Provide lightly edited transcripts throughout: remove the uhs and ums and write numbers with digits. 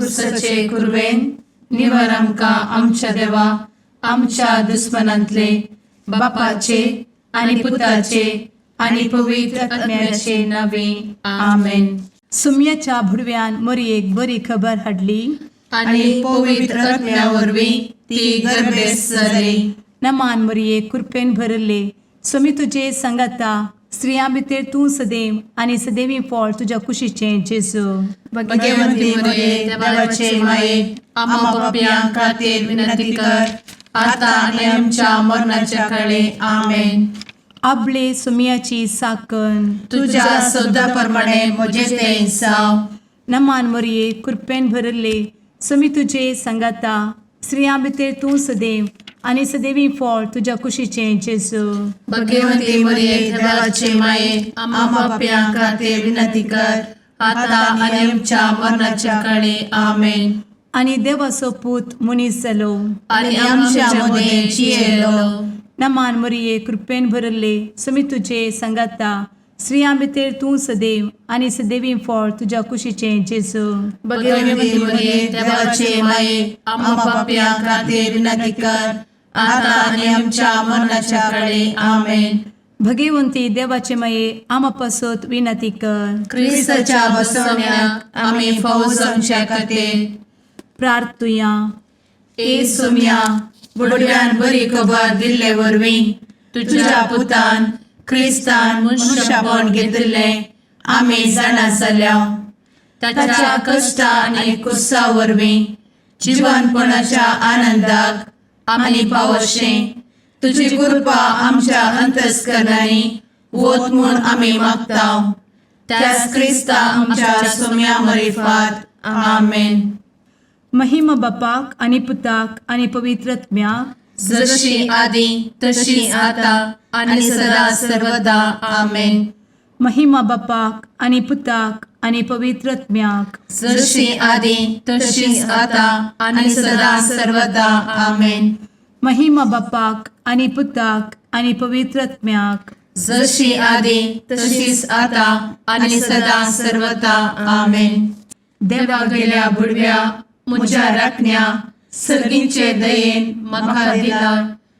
कुर्साचे कुरवेन निवर आमकां आमच्या देवा आमच्या दुस्मनांतले बापाचे आनी पुताचे आनी पवित्र आत्म्याचे नावे. आमेन. सुम्याच्या भुडव्यान मोरयेक बरी खबर हाडली. आनी पवित्र आत्म्या वरवीं ती गर्भेस्त जाली. नमान मोरये, कृपेन भरले, स्वामी तुजे सांगाता. स्त्रियां भितर तूं सदैव आनी सदैवी फळ तुज्या कुशीचें जेजू. भगवंती मरिये, देवाचे माये, आम्हा पापयां खातीर विनंती कर, आता आनी आमच्या मरणाच्या काळी. आमेन. आबले सुम्याची साकन. तुझ्या शब्दा प्रमाणे म्हजे ते जावं. नमान मोरये, कृपेन भरले, स्वामी तुजे सांगाता. स्त्रियां भितर तूं सदैव आनी सदैवी फळ तुज्या कुशीचें जेजू. भगवंती मरिये, देवाचे माये, आम्हा पापयां खातीर विनंती कर, आता आनी आमच्या मरणाच्या काळी. आमेन. आनी देवाचो पूत मनीस जालो आनी आमच्या मदें जियेलो. नमान मोरये, कृपेन भरले, स्वामी तुजे सांगाता. स्त्रियां भितर तूं सदैव आनी सदैवी फळ तुज्या कुशीचें जेजू. भगवंती मरिये, देवाचे माये, आम्हा पापयां खातीर विनंती कर, आता आनी आमच्या मरणाच्या काळी. आमेन. भगवंती देवाचे माये, आमा पासत विनंती कर. क्रिस्ताच्या बसवण्याक आमी फावो जावच्या खातीर. प्रार्थुया. ए सोम्या, बुडव्यान बरी खबर दिल्ले वरवीं तुझ्या पुतान क्रिस्तान मनुष्यपण घेतिल्लें आमी जाणा जाल्या. ताच्या कश्टा आनी कुर्सा वरवीं जिवनपणाच्या आनंदाक आमी पावशें तुजी कृपा आमच्या अंतस्करणांनी वत म्हूण आमी मागता, त्याच क्रिस्ता आमच्या सोम्या मरिफात. आमेन. महिमा बापाक आनी पुताक आनी पवित्र आत्म्याक. जशी आदी तशी आता आणि सदा सर्वदा. आमेन. महिमा बापाक आनी पुताक आनी पवित्र आत्म्याक. जशी आदी तशीच आता आणि सदा सर्वदा. आमेन. महिमा बापाक आनी पुताक आनी पवित्र आत्म्याक. जशी आदी तशीच आता आणि सदा सर्वदा. आमेन. देवा गेल्या बुडव्या म्हज्या राखण्या, सर्गींचे दयेन म्हाका दिला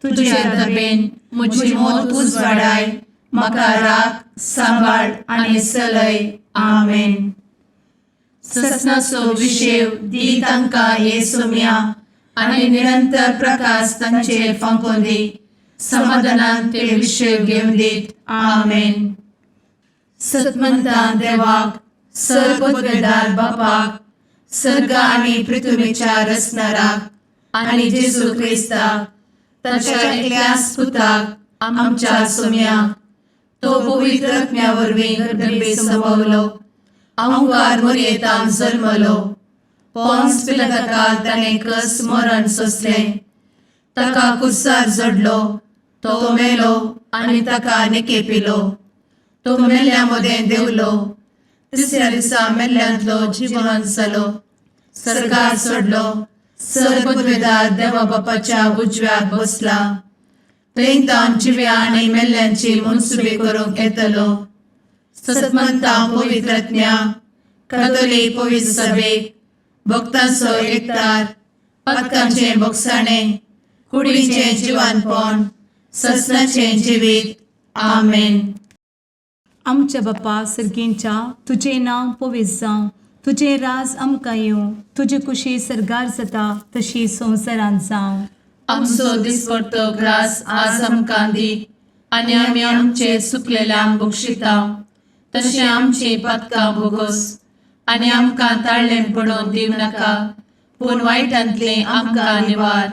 तुझे दबेन म्हजी मोत उजवाडाय, म्हाका राख, सांबाळ आनी चलय. आमेन. ससनाचो विशेव दी तांकां ये सोम्या आनी निरंतर प्रकाश तांचेर फांकोवन दी. समाधानान ते विशेव घेवन दीत. आमेन. सतमंतान देवाक, सर्वपदवेदार बापाक, सर्ग आनी पृथ्वीच्या रचणाराक आनी जेजू क्रिस्ताक ताच्या एकल्याच पुताक आमच्या सोम्याक, तो पवित्र आत्म्या वरवीं गर्भे संभवलो, अंकार मोरयेतान जल्मलो, पोन्स पिलाताकाल ताणें कस मरण सोंसलें, ताका कुर्सार जडलो, तो मेलो आनी ताका निकेपिलो, तो मेल्ल्या मदें देंवलो, तिसऱ्या दिसा मेल्ल्यांतलो जिवन जालो, सर्गार चडलो, सर्वपदवेदार देवा बापाच्या उजव्याक बसला, थंय तावन जिव्या आनी मेल्ल्यांची मनसुबी करूंक येतलो. सतमंता पवित्रज्ञा कथोलीक पवित्र सभेक, भक्तांचो एकतार, पातकांचें भोगसाणें, कुडीचें जिवानपण, ससनाचें जिवीत. आमेन. आमच्या बापा सर्गींच्या, तुजें नांव पवित्र जावं, तुजें राज आमकां येवं, तुजी कुशी सर्गार जाता तशी संवसारांत जावं. आमचो दिसपडतो ग्रास आज आमकां दी आनी आमी आमचे चुकलेल्यांक बक्षिता तशें आमची पातकां भोगोस आनी आमकां ताळ्ळें पडोवन दिवं नाका, पूण वायटांतलें आमकां निवार.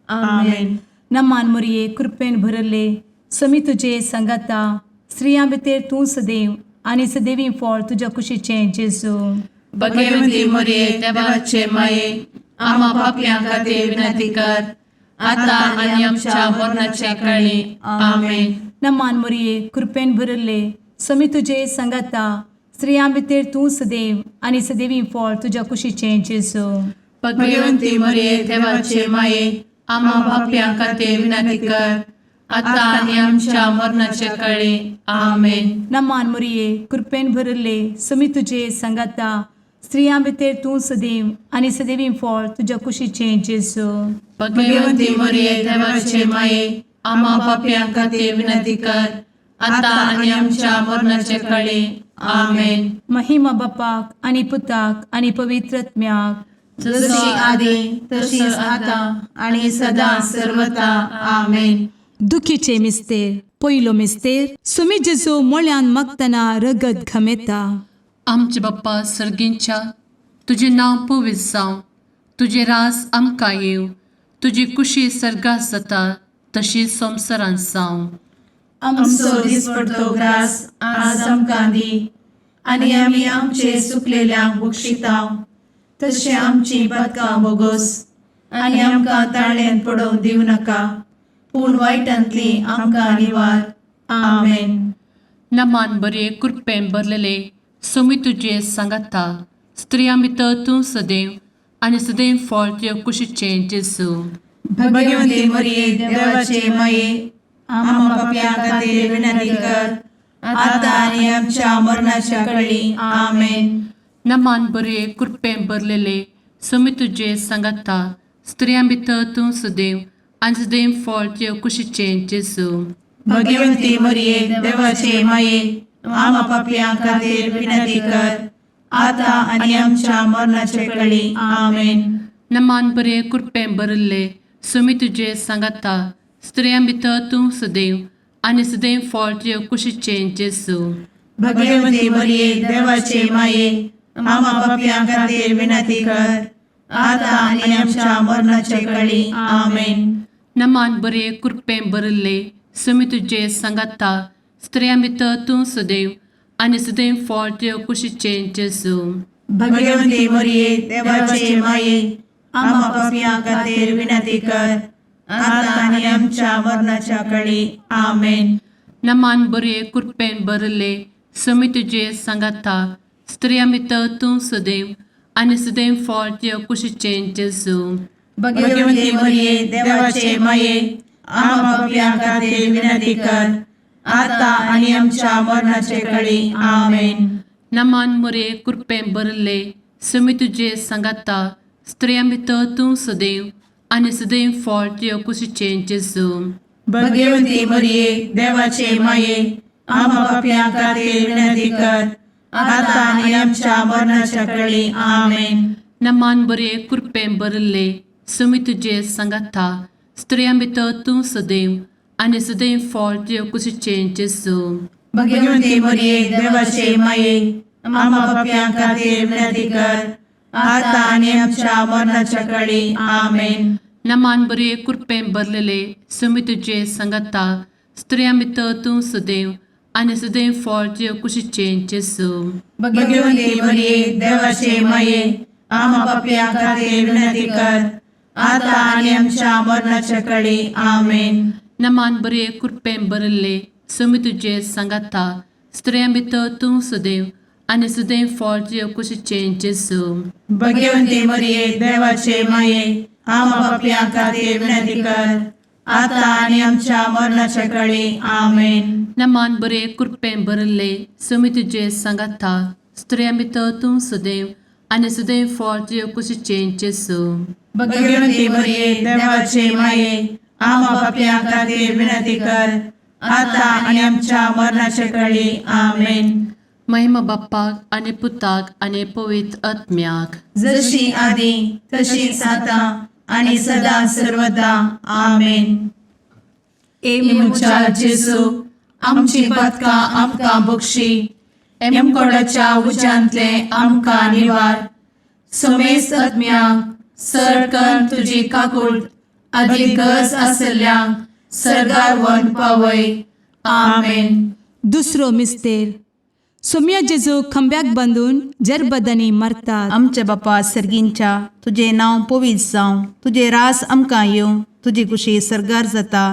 आमेन. नमान मोरये, कृपेन भरले, समी तुजे सांगाता. स्त्रियां भितर तूं सदैव आनी सदैवी फळ तुज्या कुशीचें जेजू. भगवती मोरये, देवाचे माये, आम्हा पापयां खातीर विनंती कर, आता आनी आमच्या मरणाच्या काळी. आमेन. नमान मोरये, कृपेन भरले, समी तुजे सांगाता. स्त्रियां भितर तूं सदैव आनी सदैवी फळ तुज्या कुशीचें जेजू. भगवती मोरये, देवाचे माये, आम्हा पापयां खातीर विनंती कर, आता आनी आमच्या मरणाच्या काळी. आमेन. नमान मोरये, कृपेन भरले, समी तुजे सांगाता. स्त्रियां भितर तूं सदैव आनी सदैवी फळ तुज्या कुशीचें जेजू. भगवती मरिये, देवाचे माये, आम्हा पापयां खातीर विनंती कर, आता आनी आमच्या मरणाचे कळे. आमेन. महिमा बापाक आनी पुताक आनी पवित्र आत्म्याक. जशी आदी तशीच आता आणि सदा सर्वता. आमेन. दुखीचे मिस्तेर. पयलो मिस्तेर, सुमी जेजू मोळ्यान मागतना रगत घमेता. आमचे बाप्पा सर्गींच्या, तुजें नांव पवित्र जावं, तुजें रास आमकां येवं, तुजी कुशी सर्गात जाता तशी संवसारांत जावं. आमचो दिसपडतो ग्रास आज आमकां दी आनी आमी आमचे सुकलेल्यांक बक्षितांव तशें आमची पातकां बोगोस आनी आमकां ताळ्यान पडोवंक दिवं नाका, पूण वायटांतली आमकां निवार. आमेन. नमान बरे, कृपेन भरलेले, सोमी तुजे सांगाता, स्त्रियां भितर तूं सदैव आनी सदैव फळ तुजे कुशीचें जेजू. भगवती मरिये, देवाचे माये, आम्हा पापयां खातीर विनंती कर, आता आनी आमच्या मरणाच्या कळी. आमेन. नमान बरे, कृपेन भरलेले, सोमी तुजे सांगाता, स्त्रियां भितर तूं सदैव आनी सदैव फळ तुजे कुशीचें जेजू. भगवती मरिये, देवाचे माये, आम्हा पापयां खातीर विनंती कर, आता आनी आमच्या मरणाचे कळी. आमेन. नमान बरे, कृपेन भरिल्ले, सोमी तुजे सांगाता, स्त्रियां भितर तूं सदैव आनी सदैव फळ तुजे कुशीचें जेजू. भगवती मरिये, देवाचे माये, आम्हा पापयां खातीर विनंती कर, आता आनी आमच्या मरणाचे कळी. आमेन. नमान बरे, कृपेन भरिल्ले, सोमी तुजे सांगाता, स्त्रियां भितर तूं सदैव आनी सदैव फळ तुजे कुशीचें जेजू. भगवती मरिये, देवाचे माये, आम्हा पापयां खातीर विनंती कर, आता आनी आमच्या मरणाच्या कळी. आमेन. नमान बरे, कृपेन भरिल्ले, सोमी तुजे सांगाता, स्त्रियां भितर तूं सदैव आनी सदैव फळ तुजे कुशीचें जेजू. भगवती मरिये, देवाचे माये, आम्हा पापयां खातीर विनंती कर, आता आनी आमच्या मरणाचे कळी. आमेन. नमान मोरे, कृपेन भरिल्ले, सोमी तुजे सांगाता, स्त्रियां भितर तूं सदैव आनी सदैव फळ तुजे कुशीचें जेजू. भगवती मरिये, देवाचे माये, आम्हा पापयां खातीर विनंती कर, आता आनी आमच्या मरणाच्या कळी. आमेन. नमान बरे, कृपेन भरिल्ले, सोमी तुजे सांगाता, स्त्रियां भितर तूं सदैव आनी सदैव फळ तुजे कुशीचें जेजू. भगवती मरिये, देवाचे माये, आम्हा पापयां खातीर विनंती कर, आता आनी आमच्या मरणाच्या कळी. आमेन. नमान बरे, कृपेन भरलेले, सोमी तुजे सांगाता, स्त्रियां भितर तूं सदैव आनी सदैव फळ तुजे कुशीचें जेजू. भगवती मरिये, देवाचे माये, आम्हा पापयां खातीर विनंती कर, आता आनी आमच्या मरणाच्या कळी. आमेन. नमान बरे, कृपेन भरिल्ले, सोमी तुजे सांगाता, स्त्रियां भितर तूं सदैव आनी सदैव फळ तुजे कुशीचें जेजू. भगवती मरिये, देवाचे माये, आम्हा पापयां खातीर विनंती कर, आता आनी आमच्या मरणाच्या कळी. आमेन. नमान बरे, कृपेन भरिल्ले, सोमी तुजे सांगाता, स्त्रियां भितर तूं सदैव आनी सदैव फळ तुजे कुशीचें जेजू. भगवती मरिये, देवाचे माये, आम्हा पापयां खातीर विनंती कर, आता आनी आमच्या मरणाच्या कळी. आमेन. महिमा बाप्पाक आनी पुताक आनी पवित्र आत्म्याक. जशी आदी तशीच आता आणि सदा सर्वदा. आमेन. ए म्हज्या जेजू, आमची पातकां आमकां बक्षी, एमकोडाच्या उज्यांतले आमकां निवार, समेस्त आत्म्यांक सरकन तुजी काकूळ आदी गरज आसल्ल्यांक सर्गार व्हरून पावय. आमेन. दुसरो मिस्तेर, सोम्या जेजू खांब्याक बांदून जरबदांनी मारतात. आमच्या बापा सर्गींच्या, तुजें नांव पवित्र जावं, तुजें रास आमकां येवं, तुजी कुशी सर्गार जाता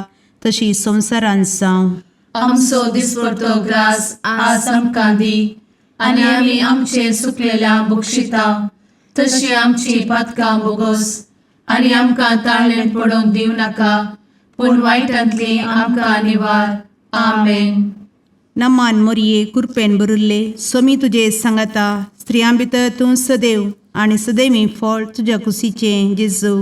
तशी संवसारांत जावं. आमचो दिसपडतो ग्रास आज आमकां दी आनी आमी आमचे सुकलेल्या बक्षिता तशी आमची पातकां बोगोस आनी आमकां ताळ्ळें पडोवंक दिवं नाका, पूण वायटांतली आमकां निवार. आमेन. नमान मोरये, कुरपेन भरिल्ले, स्वामी तुजे सांगाता, स्त्रियां भितर तूं सदैव आनी सदैवी फळ तुज्या कुशीचें जेजू.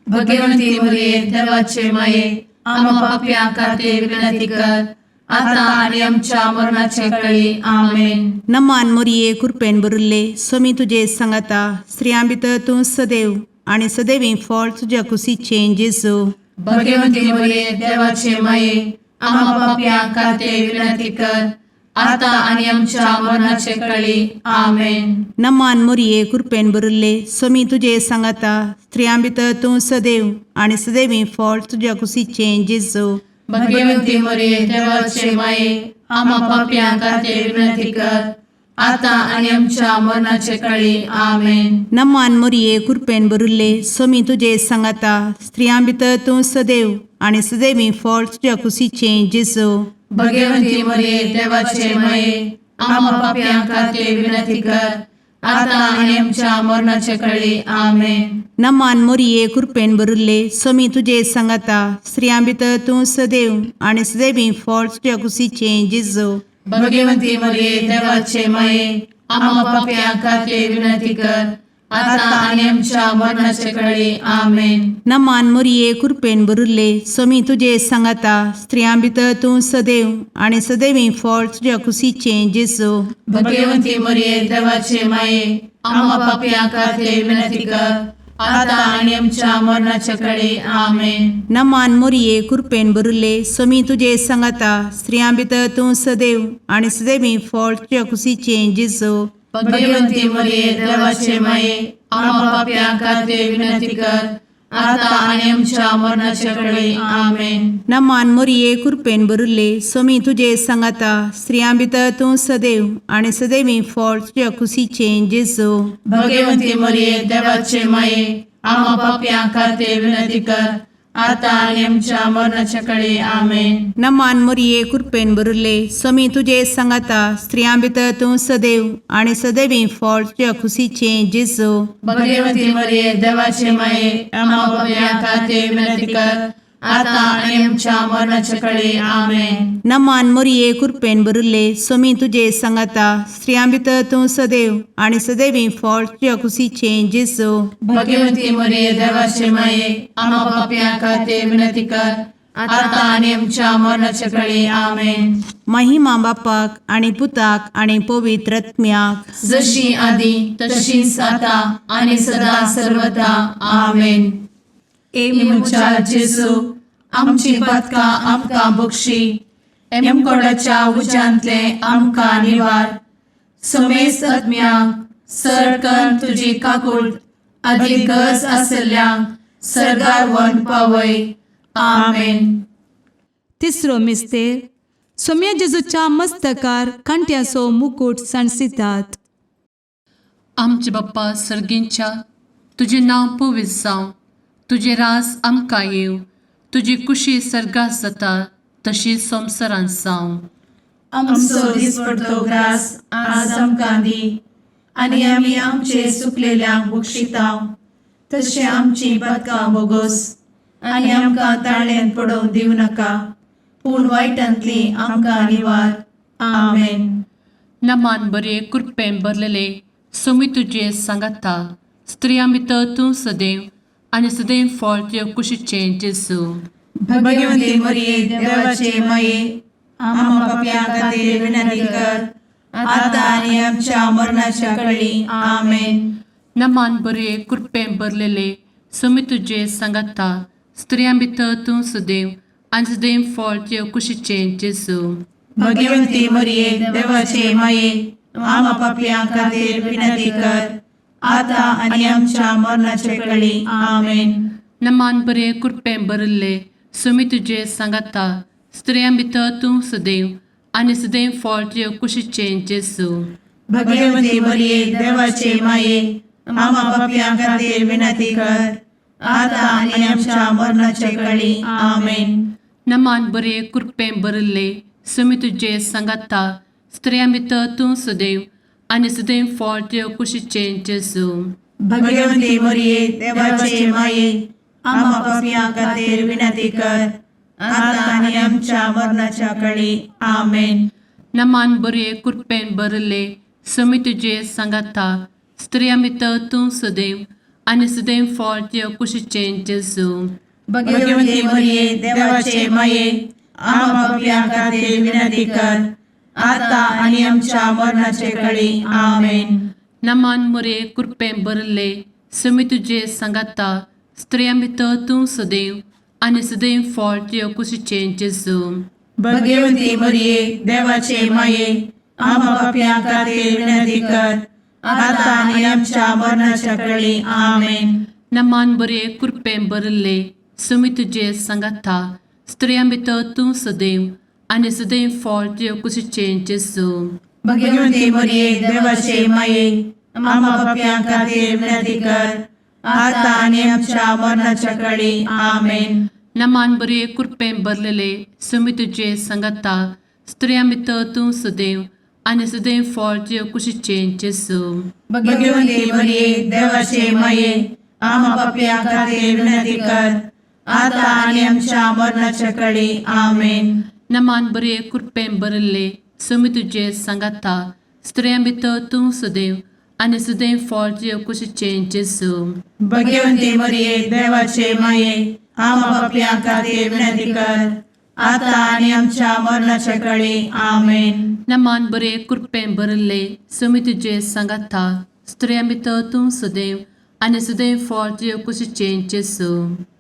भगवंती मरिये देवाचे माये, आम्हा पापयां खातीर विनंती कर, आता आनी आमच्या मरणाचे कळी. आमेन. नमान मोरये, कृपेन भरिल्ले, स्वामी तुजे सांगाता. स्त्रियां भितर तूं सदैव आनी सदैवी फळ तुज्या कुशीचें जेजू. भगवंती मरिये देवाचे माये, आम्हा पापयां खातीर विनंती कर, आता आनी आमच्या मरणाचे कळी. आमेन. नमान मोरये, कृपेन भरिल्ले, स्वामी तुजे सांगाता. स्त्रियां भितर तूं सदैव आनी सदैवी फळ तुज्या कुशीचें जेजू. भगवंती मरिये देवाचे माये, आम्हा पापयां खातीर विनंती कर, आता आनी आमच्या मरणाचे कळी. आमेन. नमान मोरये, कृपेन भरिल्ले, स्वामी तुजे सांगाता. स्त्रियां भितर तूं सदैव आनी सदैवी फळ तुज्या कुशीचें जेजू. भगवंती मरिये देवाचे माये, आम्हा पापयां खातीर विनंती कर, आता आनी आमच्या मरणाचे कळी. आमेन. नमान मोरये, कृपेन भरिल्ले, स्वामी तुजे सांगाता. स्त्रियां भितर तूं सदैव आनी सदैवी फळ तुज्या कुशीचें जेजू. भगवंती मरिये देवाचे माये, आम्हा पापयां खातीर विनंती कर, आता आनी आमच्या मरणाचे कळी. आमेन. नमान मोरये, कृपेन भरिल्ले, स्वामी तुजे सांगाता. स्त्रियां भितर तूं सदैव आनी सदैवी फळ तुज्या कुशीचें जेजू. भगवंती मरिये देवाचे माये, आम्हा पापयां खातीर विनंती कर, आता आनी आमच्या मरणाचे कळी. आमेन. नमान मोरये, कृपेन भरिल्ले, स्वामी तुजे सांगाता. स्त्रियां भितर तूं सदैव आनी सदैवी फळ तुज्या कुशीचें जेजू. भगवंती मरिये देवाचे माये, आम्हा पापयां खातीर विनंती कर, आता आनी आमच्या मरणाचे कळी. आमेन. नमान मोरये, कृपेन भरिल्ले, स्वामी तुजे सांगाता. स्त्रियां भितर तूं सदैव आनी सदैवी फळ तुज्या कुशीचें जेजू. भगवंती मरिये देवाचे माये, आम्हा पापयां खातीर विनंती कर, आता आनी आमच्या मरणाच्या कळी. आमेन. नमान मोरये, कृपेन भरिल्ले, स्वामी तुजे सांगाता. स्त्रियां भितर तूं सदैव आनी सदैवी फळ तुज्या कुशीचें जेजू. भगवंती मरिये देवाचे माये, आम्हा पापयां खातीर विनंती कर, आता आनी आमच्या मरणाच्या कळी. आमेन. नमान मोरये, कृपेन भरिल्ले, स्वामी तुजे सांगाता. स्त्रियां भितर तूं सदैव आनी सदैवी फळ तुज्या कुशीचें जेजू. भगवंती मरिये देवाचे माये, आम्हा पापयां खातीर विनंती कर, आता आनी आमच्या मरणाच्या कळी. आमेन. महिमा बापाक आनी पुताक आनी पवित्र आत्म्याक, जशी आदी तशीच आता आनी सदा सर्वदा. आमेन. ए म्हज्या जेजू, आमची पातकां आमकां बक्षी, एमकोडाच्या उज्यांतले आमकां निवार, समेस्त आत्म्यांक सरकन तुजी काकूट आदी गरज आसल्ल्यांक सर्गार व्हरून पावय. आमेन. तिसरो मिस्तेर, सोम्या जेजूच्या मस्तकार कांट्याचो मुकूट सांडसितात. आमचे बाप्पा सर्गींच्या, तुजें नांव पवित्र जावं, तुजें राज आमकां येवं, तुजी कुशी सर्गात जाता तशी संवसारांत जावं. आमचो दिसपडतो ग्रास आज आमकां दी, आनी आमी आमचे सुकलेल्यांक बक्षितांव, तशें आमची पातकां बोगोस, आनी आमकां ताळ्यांत पडोवंक दिवं नाका, पूण वायटांतली आमकां निवार. आमेन. नमान बरे, कृपेन भरलेले, स्वामी तुजे सांगाता. स्त्रियां भितर तूं सदैव आनी सदैव फळ तुज्या कुशीचें जेजू. भगवंती मरिये देवाचे माये, आम्हा पापयां खातीर विनंती कर, आता आनी आमच्या मरणाच्या कळी. आमेन. नमान बरे, कृपेन भरलेले, स्वामी तुजे सांगाता. स्त्रियां भितर तूं सदैव आनी सदैव फळ तुज्या कुशीचें जेजू. भगवंती मरिये देवाचे माये, आम्हा पापयां खातीर विनंती कर, आता आनी आमच्या मरणाच्या कळी. आमेन. नमान बरे, कृपेन भरिल्ले, स्वामी तुजे सांगाता. स्त्रियां भितर तूं सदैव आनी सदैव फळ तुज्या कुशीचें जेजू. भगवंती मरिये देवाचे माये, आम्हा पापयां खातीर विनंती कर, आता आनी आमच्या मरणाच्या कळी. आमेन. नमान बरे, कृपेन भरिल्ले, स्वामी तुजे सांगाता. स्त्रियां भितर तूं सदैव आनी सदैव फळ तुज्या कुशीचें जेजू. भगवंती मरिये देवाचे माये, आम्हा पापयां खातीर विनंती कर, आता आनी आमच्या मरणाच्या कळी. आमेन. नमान बरे, कृपेन भरिल्ले, समी तुजे सांगाता स्त्रियां भितर तूं सदैव आनी सदैव फळ तुज्या कुशीचें जेजू. भगवती मरिये, देवाचे माये, आम्हा पापयां खातीर विनंती कर, आता आनी आमच्या मरणाचे कळी. आमेन. नमान मुरे कृपें भरले समी तुजे सांगाता स्त्रियां भितर तूं सदैव आनी सदैव फळ तुज्या कुशीचें जेजू. भगवती मरिये, देवाचे माये, आम्हा पापयां खातीर विनंती कर, आता आनी आमच्या मरणाच्या कळी. आमेन. नमान बरे कृपें भरले समी तुजे सांगाता स्त्रियां भितर तूं सदैव आनी सदैव फळ तुज्या कुशीचें जेजू. भगवती मरिये, देवाचे माये, आम्हा पापयां खातीर विनंती कर, आता आनी आमच्या मरणाच्या कळी. आमेन. नमान बरे कृपें भरलेले समी तुजे सांगाता स्त्रियां भितर तूं सदैव आनी सदैव फळ तुज्या कुशीचें जेजू. भगवती मरिये, देवाचे माये, आम्हा पापयां खातीर विनंती कर, आता आनी आमच्या मरणाच्या कळी. आमेन. नमान बरे कृपें भरले समी तुजे सांगाता स्त्रियां भितर तूं सदैव आनी सदैव फळ तुज्या कुशीचें जेजू. भगवती मरिये, देवाचे माये, आम्हा पापयां खातीर विनंती कर, आता आनी आमच्या मरणाच्या कळी. आमेन. नमान बरे कृपें भरले समी तुजे सांगाता स्त्रियां भितर तूं सदैव आनी सदैव फळ तुज्या कुशीचें जेजू.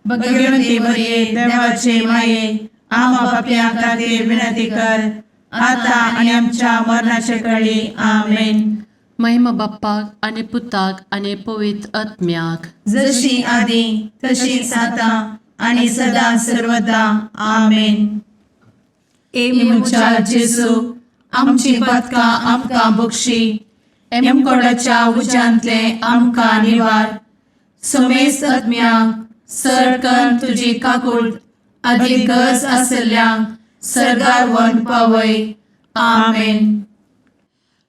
भगवती मरिये, देवाचे माये, आम्हा पापयां खातीर विनंती कर, आता आनी आमच्या मरणाच्या कळी. आमेन. महिमा बाप्पाक आनी पुताक आनी पवित्र आत्म्याक. जशी आदी तशीच आता आणि सदा सर्वदा. आमेन. ए म्हज्या जेजू, आमची पातकां आमकां बक्षी, एमकोडाच्या उज्यांतले आमकां निवार, समेस्त आत्म्यांक सरकन तुजी काकूळ आदी गरज आसल्ल्यांक सर्गार व्हरून पावय. आमेन.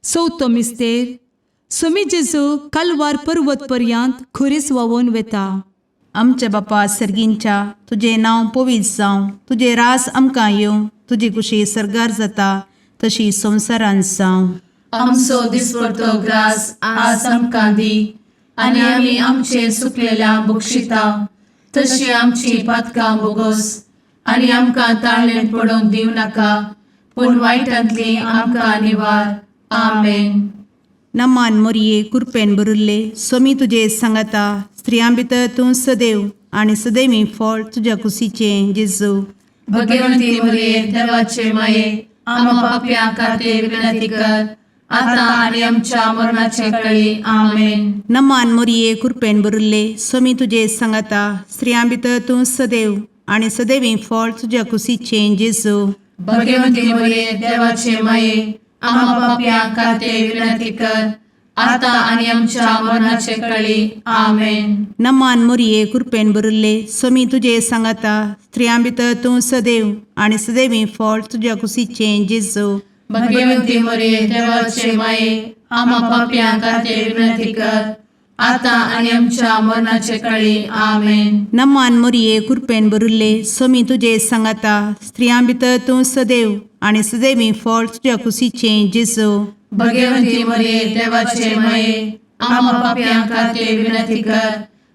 चवथो मिस्तेर. सोमी जेजू कालवार पर्वत पर्यंत खुरीस व्हांवून वेता. आमच्या बापा सर्गींच्या, तुजें नांव पवित्र जावं, तुजें रास आमकां येवं, तुजी कुशी सर्गार जाता तशी संवसारांत जावं. आमचो दिसपडतो ग्रास आज आमकां दी, आनी आमी आमचे सुकलेल्या बक्षिता तशी आमची पातकां बोगोस, आनी आमकां ताळणेंत पडोवंक दिवं नाका, पूण वायटांतली आमकां निवार. आमेन. नमान मोरये, कुरपेन भरिल्ले, सोमी तुजे सांगाता, स्त्रियां भितर तूं सदैव आनी सदैवी फळ तुज्या कुशीचें जेजू. भगवंती मरिये, देवाचे माये, आम्हा पापयां खातीर विनंती कर, आता आनी आमच्या मरणाचे कळी. आमेन. नमान मोरये, कुरपेन भरिल्ले, सोमी तुजे सांगाता, स्त्रियां भितर तूं सदैव आनी सदैवी फळ तुज्या कुशीचें जेजू. भगवंती मरिये, देवाचे माये, आम्हा पापयां खातीर विनंती कर, आता आनी आमच्या मरणाचे कळी. आमेन. नमान मोरये, कुरपेन भरिल्ले, सोमी तुजे सांगाता, स्त्रियां भितर तूं सदैव आनी सदैवी फळ तुज्या कुशीचें जेजू. भगवंती मरिये, देवाचे माये, आम्हा पापयां खातीर विनंती कर, आता आनी आमच्या मरणाचे कळी. आमेन. नमान मोरये, कुरपेन भरिल्ले, सोमी तुजे सांगाता, स्त्रियां भितर तूं सदैव आनी सदैवी फळ तुज्या कुशीचें जेजू. भगवंती मरिये, देवाचे माये, आम्हा पापयां खातीर विनंती कर,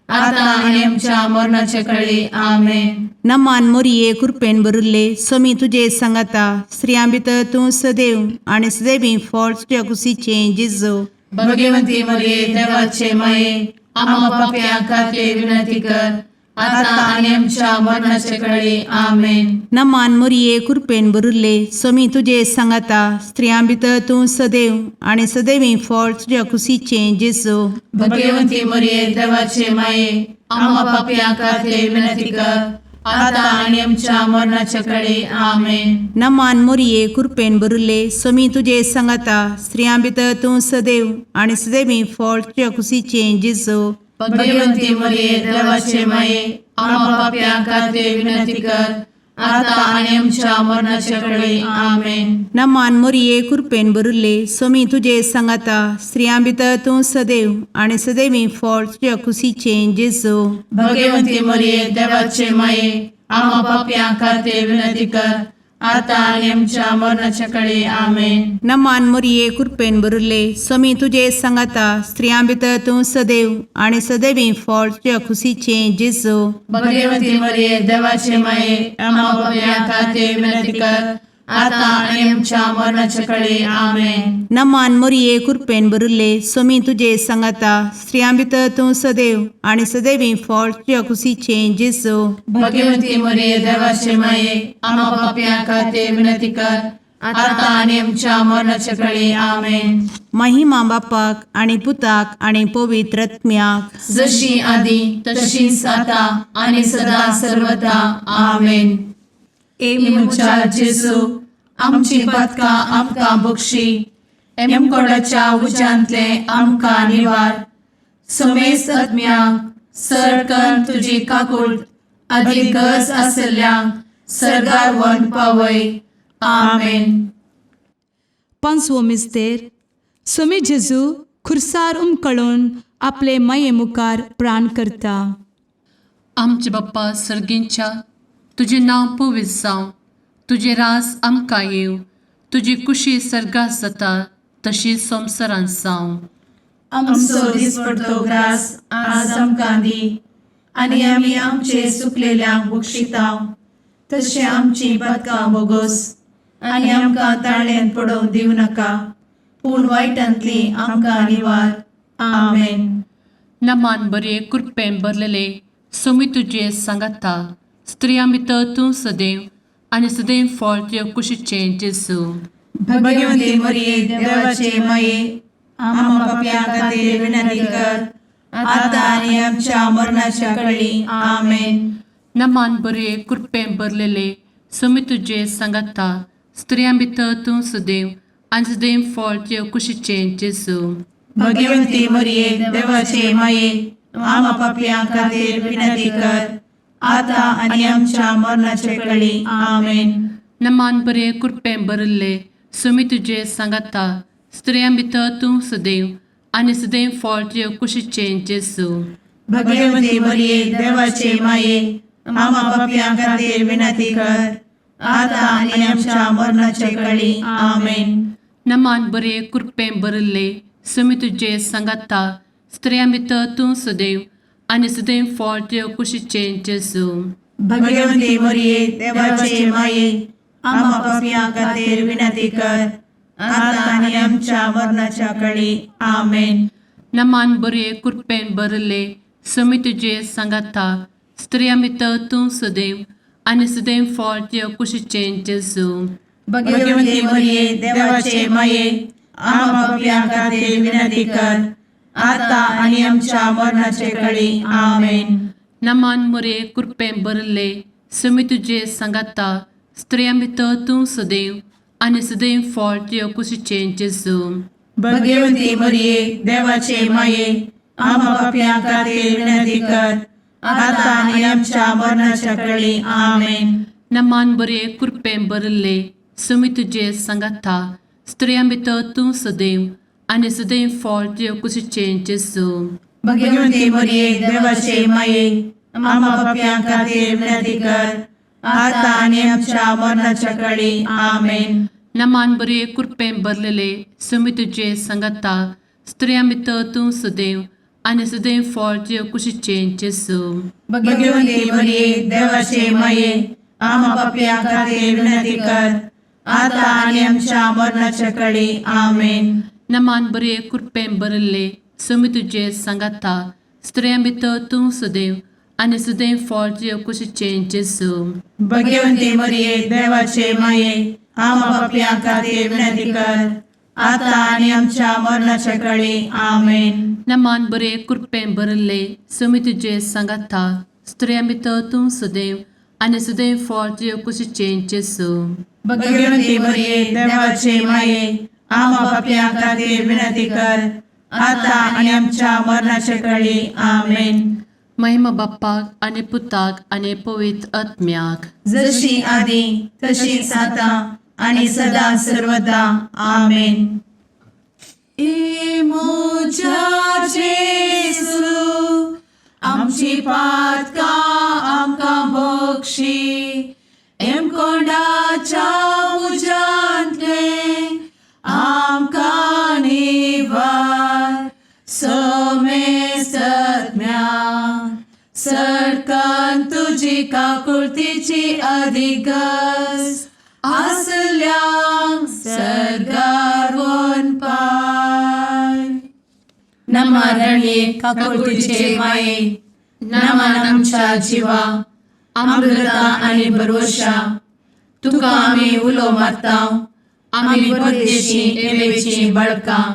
आता आनी आमच्या मरणाचे कळी. आमेन. नमान मोरये, कुरपेन भरिल्ले, सोमी तुजे सांगाता, स्त्रियां भितर तूं सदैव आनी सदैवी फळ तुज्या कुशीचें जेजू. भगवंती मरिये, देवाचे माये, आम्हा पापयां खातीर विनंती कर, आता आनी आमच्या मरणाचे कळी. आमेन. नमान मोरये, कुरपेन भरिल्ले, सोमी तुजे सांगाता, स्त्रियां भितर तूं सदैव आनी सदैवी फळ तुज्या कुशीचें जेजू. भगवंती मरिये, देवाचे माये, आम्हा पापयां खातीर विनंती कर, आता आनी आमच्या मरणाचे कळी. आमेन. नमान मोरये, कुरपेन भरिल्ले, सोमी तुजे सांगाता, स्त्रियां भितर तूं सदैव आनी सदैवी फळ तुज्या कुशीचें जेजू. भगवंती मरिये, देवाचे माये, आम्हा पापयां खातीर विनंती कर, आता आनी आमच्या मरणाचे कळी. आमेन. नमान मोरये, कुरपेन भरिल्ले, सोमी तुजे सांगाता, स्त्रियां भितर तूं सदैव आनी सदैवी फळ तुज्या कुशीचें जेजू. भगवंती मरिये, देवाचे माये, आम्हा पापयां खातीर विनंती कर, आतां आनी आमच्या मरणाच्या कडे आमेन. नमान मोरये कृपेन भरिल्ले, स्वामी तुजे सांगाता, स्त्रियां भितर तूं सदैव आनी सदैवी फळ तुज्या खुशीचें जेजू. भगवती मरिये, देवाचे माये, आम्हा पापयां खातीर विनंती कर, आतां आनी आमच्या मरणाच्या कडे आमेन. नमान मोरये कृपेन भरिल्ले, स्वामी तुजे सांगाता, स्त्रियां भितर तूं सदैव आनी सदैवी फळ तुज्या खुशीचें जेजू. भगवती मरिये, देवाचे माये, आम्हा पापयां खातीर विनंती कर, आतां आनी आमच्या मरणाच्या कडे आमेन. महिमा बापाक आनी पुताक आनी पवित्र आत्म्याक. जशी आदी तशीच आता आणि सदा सर्वदा आमेन. ए म्हज्या जेजू, आमची पातकां आमकां बक्षी, एमकोडाच्या उज्यांतले आमकां निवार, समेस्त आत्म्यांक सरकन तुजी काकूळ आदी गरज आसल्ल्यांक सरगार वन पावय. आमेन. पांचवो मिस्तेर. स्वामी जेजू खुर्सार उमकळून आपले माये मुखार प्राण करता. आमचे बाप्पा सर्गींच्या, तुजें नांव पवित्र जावं, तुजें रास आमकां येवं, तुजी कुशी सर्गात जाता तशी संवसारांत जावं. आमचो दिसपडतो ग्रास आज आमकां दी, आनी आमी आमचे सुकलेल्यांक बक्षितांव, तशें आमची पातकां बोगोस, आनी आमकां ताळ्यान पडोवंक दिवं नाका, पूण वायटांतली आमकां निवार. आमेन. नमान बरे कृपेन भरलेले, स्वामी तुजे सांगाता, स्त्रियां भितर तूं सदैव आनी सदैव फळ तुज्या कुशीचें जेजू. भगवती मरिये, देवाचे माये, आम्हा पापयां खातीर विनंती कर, आतां आनी आमच्या मरणाच्या कळी. आमेन. नमान बरे कृपेन भरलेले, स्वामी तुजे सांगाता, स्त्रियां भितर तूं सदैव आनी सदैव फळ तुज्या कुशीचें जेजू. भगवती मरिये, देवाचे माये, आम्हा पापयां खातीर विनंती कर, आतां आनी आमच्या मरणाचे कळी. आमेन. नमान बरे कृपेन भरिल्ले, स्वामी तुजे सांगाता, स्त्रियां भितर तूं सदैव आनी सदैव फळ तुज्या कुशीचें जेजू. भगवती मरिये, देवाचे माये, आम्हा पापयां खातीर विनंती कर, आतां आनी आमच्या मरणाचे कळी. आमेन. नमान बरे कृपेन भरिल्ले, स्वामी तुजे सांगाता, स्त्रियां भितर तूं सदैव आनी सदैव फळ तुज्या कुशीचें जेजू. भगवती मरिये, देवाचे माये, आम्हा पापयां खातीर विनंती कर, आतां आनी आमच्या मरणाच्या कळी. आमेन. नमान बरे कृपेन भरिल्ले, स्वामी तुजे सांगाता, स्त्रियां भितर तूं सदैव आनी सदैव फळ तुज्या कुशीचें जेजू. भगवती मरिये, देवाचे माये, आम्हा पापयां खातीर विनंती कर, आतां आनी आमच्या मरणाचे कळी. आमेन. नमान मोरे कृपेन भरिल्ले, स्वामी तुजे सांगाता, स्त्रियां भितर तूं सदैव आनी सदैव फळ तुज्या कुशीचें जेजू. भगवती मरिये, देवाचे माये, आम्हा पापयां खातीर विनंती कर, आतां आनी आमच्या मरणाच्या कळी. आमेन. नमान बरे कृपेन भरिल्ले, स्वामी तुजे सांगाता, स्त्रियां भितर तूं सदैव आनी सदैव फळ तुज्या कुशीचें जेजू. भगवती मरिये, देवाचे माये, आम्हा पापयां खातीर विनंती कर, आतां आनी आमच्या मरणाच्या कळी. आमेन. नमान बरे कृपेन भरलेले, स्वामी तुजे सांगाता, स्त्रियां भितर तूं सदैव आनी सदैव फळ तुज्या कुशीचें जेजू. भगवती मरिये, देवाचे माये, आम्हा पापयां खातीर विनंती कर, आतां आनी आमच्या मरणाच्या कळी. आमेन. नमान बरे कृपेन भरिल्ले, स्वामी तुजे सांगाता, स्त्रियां भितर तूं सदैव आनी सदैव फळ तुज्या कुशीचें जेजू. भगवती मरिये, देवाचे माये, आम्हा पापयां खातीर विनंती कर, आतां आनी आमच्या मरणाच्या कळी. आमेन. नमान बरे कृपेन भरिल्ले, स्वामी तुजे सांगाता, स्त्रियां भितर तूं सदैव आनी सदैव फळ तुज्या कुशीचें जेजू. भगवती मरिये, देवाचे माये, आम्हा पापयां खातीर विनंती कर, आतां आनी आमच्या मरणाच्या कळी. आमेन. महिमा बाप्पाक आनी पुताक आनी पवित्र आत्म्याक. जशी आदी तशीच आता आणि सदा सर्वदा. आमेन. ए म्हज्या जेजू, आमची पातकां आमकां बक्षी, एमकोंडाच्या तुजी काकुळतीची अधिगस आसल्यांक सर्गार पाय. नमा रणये काकुळतीचे माये, नमन आमच्या जिवा, अमृता आनी भरवशा, तुका आमी उलो मारता, आमी परदेशी एवेची बळकां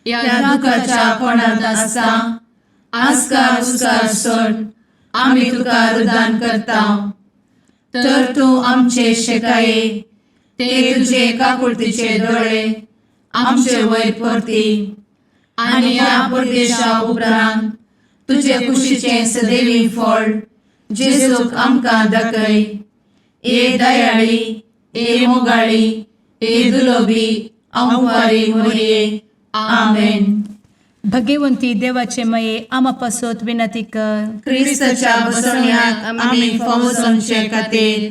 ह्या दुखाच्या कोणांत आसता आस्कार उस्कार सोड आमी तुका रुदान करता, तर तूं आमचे शेकाये ते तुजे काकुळतीचे दोळे आमचे वयर परती आनी ह्या परदेशा उपरांत तुजे कुशीचें सदैवी फळ जेजूक आमकां दाखय. ए दयाळी, ए मोगाळी, ए दुलोबी अंवारी मोरये, आमेन. भगवंती देवाचे मये आमा पासत विनंती कर. क्रिस्ताच्या बसवण्याक आमी फावो जावचे खातीर.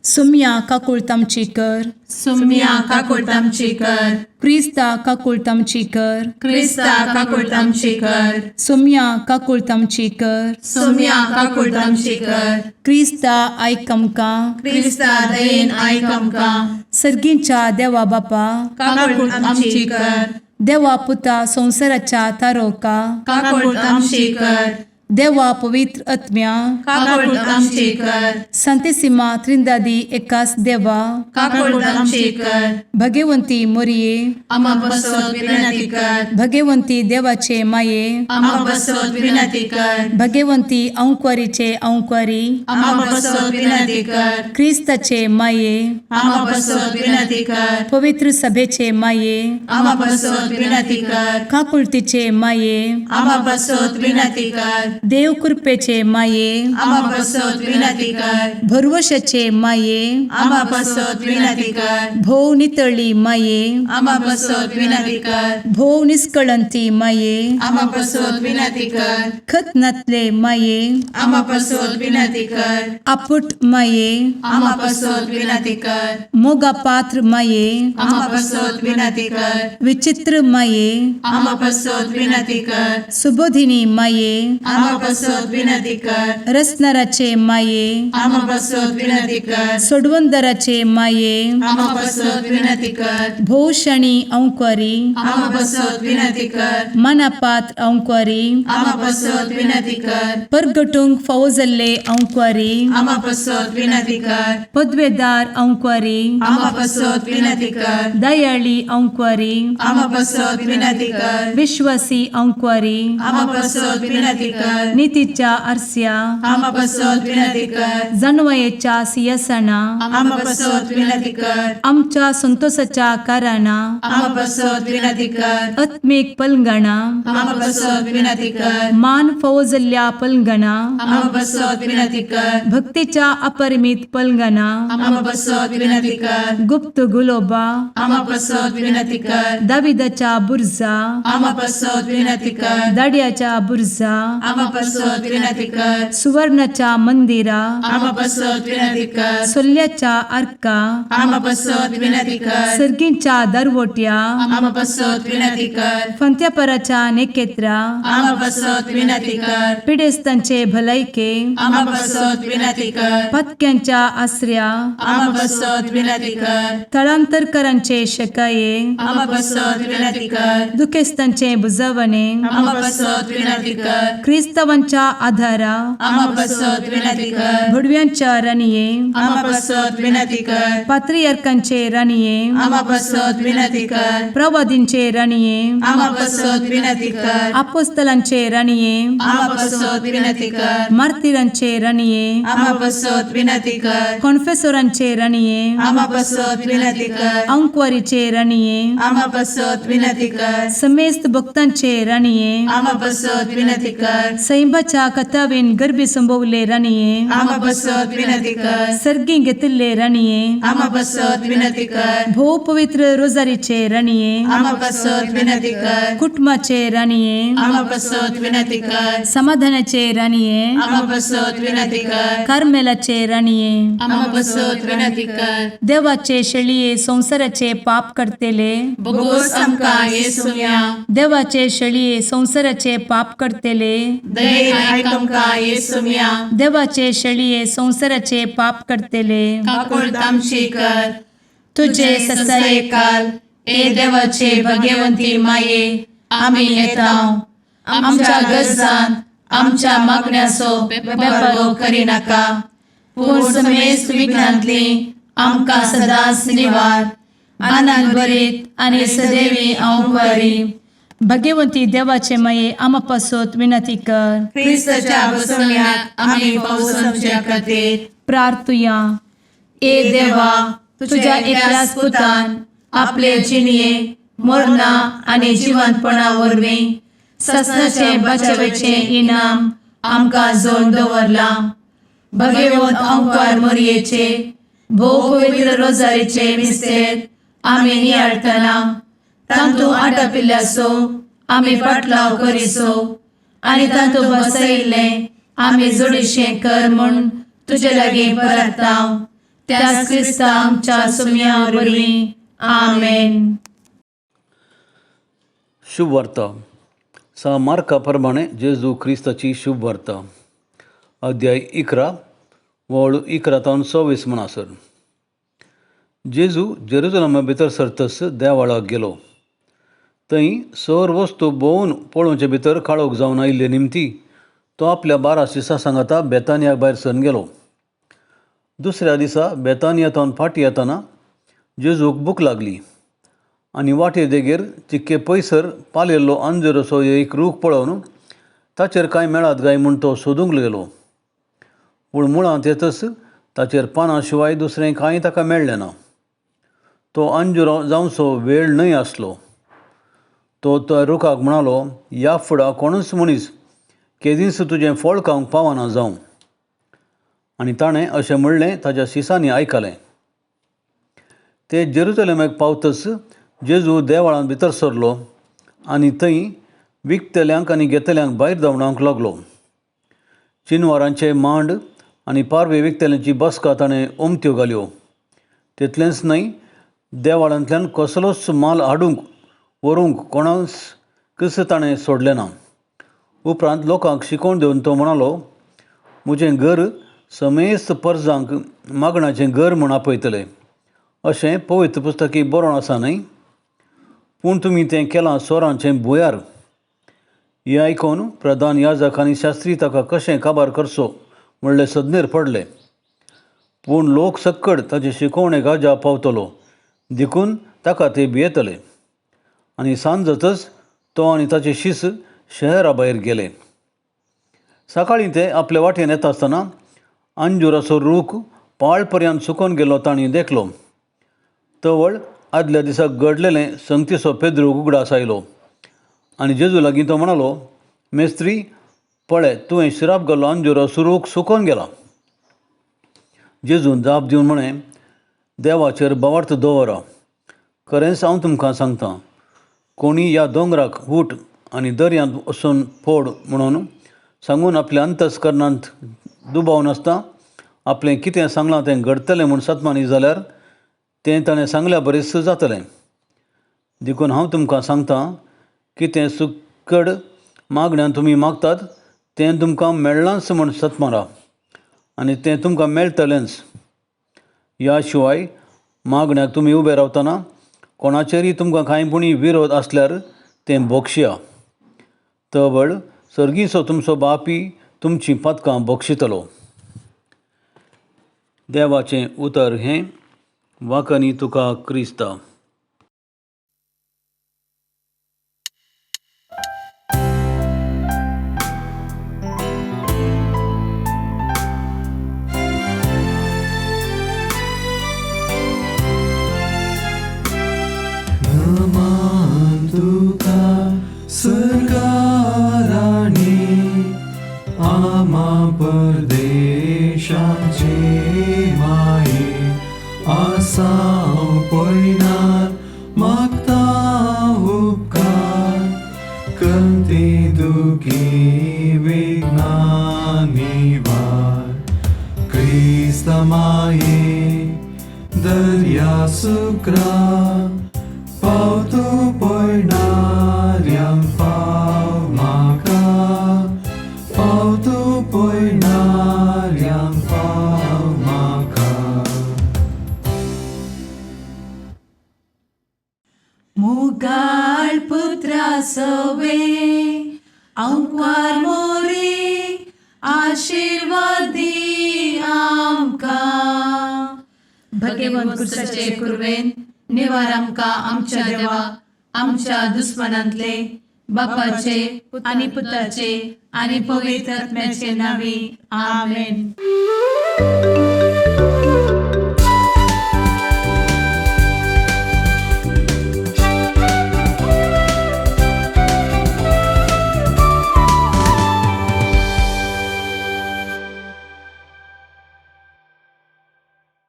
सुम्या काकुळत आमची कर. सुम्या काकुळट आमची कर. क्रिस्ता काकुळत आमची कर. क्रिस्ता काकुळट आमची कर. सुम्या काकुळत आमची कर. सुम्या काकुळट आमची कर. क्रिस्ता आयक आमकां. क्रिस्ता दयेन आयक आमकां. सर्गींच्या देवा बापा, काकुळट आमची कर. देवा पुता संवसाराच्या तारोका, काकुळट आमची कर. देवा पवित्र आत्म्या, काकुळट आमची कर. संतेसिमा त्रिंदादी एकास देवा, काकुळट आमची कर. भगवंती मोरये, आमा बसत विनंती कर. भगवंती देवाचे माये, आमा बसत विनंती कर. भगवंती अंक्वारीचे अंक्वारी, आमा बसत विनंती कर. क्रिस्ताचे माये, आमा बसत विनंती कर. पवित्र सभेचे माये, आमा बसत विनंती कर. काकुळतीचे माये, आमा बसत विनंती कर. देव कृपेचे माये, आमा बसत विनंती कर. भरवशाचे माये, आमा बसत विनंती कर. भोव नितळी माये, आमा बसत विनंती कर. भोव निष्कळंती माये, आमा बसत विनंती कर. खत नातले माये, आमा बसत विनंती कर. आपुट माये, आमा बसत विनंती कर. मोगा पात्र माये, आमा बसत विनंती कर. विचित्र माये, आमा बसत विनंती कर. सुबोधिनी माये, आमा बसत विनंती कर. रसनाराचे माये, आमा बसत विनंती कर. सोडवंदराचे माये, आमा बसत विनंती कर. भोवशणी अंक्वारी, आमा बसत विनंती कर. मनापात्र अंक्वारी, आमा बसत विनंती कर. परगटूंक फावो जाल्ले अंक्वारी, आमा बसत विनंती कर. पदवेदार अंक्वारी, आमा बसत विनंती कर. दयाळी अंक्वारी, आमा बसत विनंती कर. विश्वासी अंक्वारी, आमा बसत विनंती कर. नितीच्या आरस्या, आमा बसत विनंती कर. जानवयेच्या सियासना, आमा बसत विनंती कर. आमच्या संतोषाच्या कारणा, आमा बसत विनंती कर. आत्मीक पलंगणा, आमा बसत विनंती कर. मान फावो जाल्ल्या पलंगणा, आमा बसत विनंती कर. भक्तीच्या अपरिमित पलंगणा, आमा बसत विनंती कर. गुप्त गुलोबा, आमा बसत विनंती कर. दाविदाच्या बुर्जा, आमा बसत विनंती कर. दाड्याच्या बुर्जा, आमा बसत विनंती कर. सुवर्णाच्या मंदिरा, आमा बसत विनंती कर. सोल्ल्याच्या आर्का, आमा बसत विनंती कर. सर्गींच्या दरवट्या, आमा बसत विनंती कर. फंत्यापराच्या नेकेत्रा, आमा बसत विनंती कर. पिडेस्तांचे भलायके, आमा बसत विनंती कर. पत्क्यांच्या आसऱ्या, आमा बसत विनंती कर. थळांतरकरांचे शकाये, आमा बसत विनंती कर. दुखेस्तांचे बुजवणे, आमा बसत विनंती कर. क्रिस्तावांच्या आधारा, आमा बसत विनंती कर. भुडव्यांच्या राणये, आमा बसत विनंती कर. पात्रियार्कांचे राणये, आमा बसत विनंती कर. प्रवादींचे राणये, आमा बसत विनंती कर. आपोस्तलांचे राणये, आमा बसत विनंती कर. मार्तिरांचे राणये, आमा बसत विनंती कर. कॉन्फेसोरांचे राणये, आमा बसत विनंती कर. अंक्वारीचे राणये, आमा बसत विनंती कर. समेस्त भक्तांचे राणये, आमा बसत विनंती कर. सैंबाच्या कथावेन गर्भी संभवले राणये, आमा बसत विनंती कर. सर्गी घेतिल्ले राणये, आमा बसत विनंती कर. भोव पवित्र रोजारीचे राणये, आमा बसत विनंती कर. कुटुंबाचे राणये, आमा बसत विनंती कर. समाधानाचे राणये, आमा बसत विनंती कर. कार्मेलाचे राणये, आमा बसत विनंती कर. देवाचे शेळये संवसाराचे पाप करतेले, बोगोस आमकां येसुया. देवाचे शेळये संवसाराचे पाप करतेले, दयेन आयक आमकां येसुम्या. देवाचे शेळये संवसाराचे पाप करतले, काकुळट आमची कर. तुझे तुझे ससाये ससायकाल ए देवाचे भगवंती माये, आमी येता आमच्या गरजान आमच्या मागण्याचो बेपर्वो करिनाका, पूण समेस्त विघ्नांतली आमकां सदांच निवार. आनंद भरीत आनी सदैवी हांव बरी. भगवंती देवाचे माये, आमा पासत विनंती कर. क्रिस्ताच्या बसवण्याक आमी पावसाच्या खातीर. प्रार्थुया. ए देवा, तुझ्या एकल्याच पुतान आपले जिणये मरणा आनी जिवंतपणा वरवीं ससनाचे बचावेचें इनाम आमकां जोड दवरलां. भगवंत अंकार मोरयेचे भोव पवित्र रोजारीचे मिस्तेर आमी नियाळटना तांतू आटापिल्ल्याचो आमी फाटलाव करिसो आनी तांतू बसयिल्लें आमी जोडीशें कर म्हूण तुजे लागीं परताव, त्याच क्रिस्ता आमच्या सुम्या वरवीं. आमेन. शुभ वार्ता सा मार्का प्रमाणे जेजू क्रिस्ताची शुभ वार्ता, अध्याय 11 वळ 11 तावन 24 म्हणसर. जेजू जेरुजलमा भितर सरतस देवाळाक गेलो. थंय सर वस्तू भोंवून पळोवचे भितर काळोख जावन आयिल्ले निमती तो आपल्या 12 शिसां सांगाता बेतानिया भायर सरून गेलो. दुसऱ्या दिसा बेतानिया तावन फाटीं येतना जेजूक भूक लागली आनी वाटे देगेर चिक्के पयसर पालेल्लो अंजुराचो एक रूख पळोवन ताचेर कांय मेळत काय म्हूण तो सोदूंक गेलो. पूण मुळांत येतच ताचेर पानां शिवाय दुसरें कांय ताका मेळ्ळें ना. तो अंजूर जावचो वेळ न्हय आसलो. तो त्या रुखाक म्हणालो, ह्या फुडा कोणूच मनीस केदींच तुजें फळ खावंक पावना जावं. आनी ताणें अशें म्हणलें ताच्या शिसांनी आयकलें. ते जेरुजलेमाक पावतच जेजू देवळांत भितर सरलो आनी थंय विकतल्यांक आनी घेतल्यांक भायर धांवडावंक लागलो. चिनवारांचे मांड आनी पारवे विकतल्यांची बसका ताणें ओमत्यो घाल्यो. तितलेंच न्हय, देवळांतल्यान कसलोच माल हाडूंक व्हरूंक कोणाक कस ताणें सोडलें ना. उपरांत लोकांक शिकोवन दिवन तो म्हणालो, म्हजें घर समेस्त परजांक मागणाचें घर म्हूण आपयतले अशें पवित्र पुस्तकी बरोवन आसा न्हय? पूण तुमी तें केलां चोरांचें भुंयार. हें आयकून प्रधान याजक आनी शास्त्री ताका कशें काबार करचो म्हणले सदनेर पडले. पूण लोक सक्कड ताचे शिकोवणेक अजाप पावतलो देखून ताका ते भियेतले. आनी सांज जातच तो आनी ताचे शीस शहरा भायर गेले. सकाळीं ते आपले वाटेन येता आसतना अंजुराचो रूख पाळ पर्यंत सुकोवन गेलो तांणी देखलो. तवळ आदल्या दिसा घडलेलें संगतीचो पेद्रू उगडास आयलो आनी जेजू लागीं तो म्हणालो, मेस्त्री पळय, तुवें शिराप घाल्लो अंजुराचो रूख सुकोवन गेला. जेजून जाप दिवन म्हळें, देवाचेर भावार्थ दवरा. खरेंच हांव तुमकां सांगतां, कोणी ह्या दोंगराक उठ आनी दर्यांत वचून फोड म्हणून सांगून आपल्या अंतस्करणांत दुबाव नासता आपलें कितें सांगलां तें घडटलें म्हूण सतमानी जाल्यार तें ताणें सांगल्या बरेच जातलें. देखून हांव तुमकां सांगतां, कितें सुकड मागण्यान तुमी मागतात तें तुमकां मेळ्ळांच म्हूण सतमारा आनी तें तुमकां मेळटलेंच. ह्या शिवाय मागण्याक तुमी उबे रावतना कोणाचेरय तुमकां कांय पुणी विरोध आसल्यार तें भोगशिया. तवळ सर्गीचो तुमचो बापी तुमचीं पातकां भोगशितलो. देवाचें उतर हें. वाकनी तुका क्रिस्ता. नमन तुका सर्गाराणी, आमा परदेशाचे माये, आसाव पयनार मागता उपकार, कंती दुखी विघ्ना निवार. क्रिस्त माये दर्या सुक्रा, पावतो पयणाऱ्यांक पाव म्हाका, सवे आंकवार मोरी आशिर्वाद दी आमकां. भगवंत कुर्साचे कुर्वेन निवार आमकां आमच्या देवा आमच्या दुस्मनांतले बापाचे आनी पुताचे आनी पवित्र आत्म्याचे नावे. आमेन.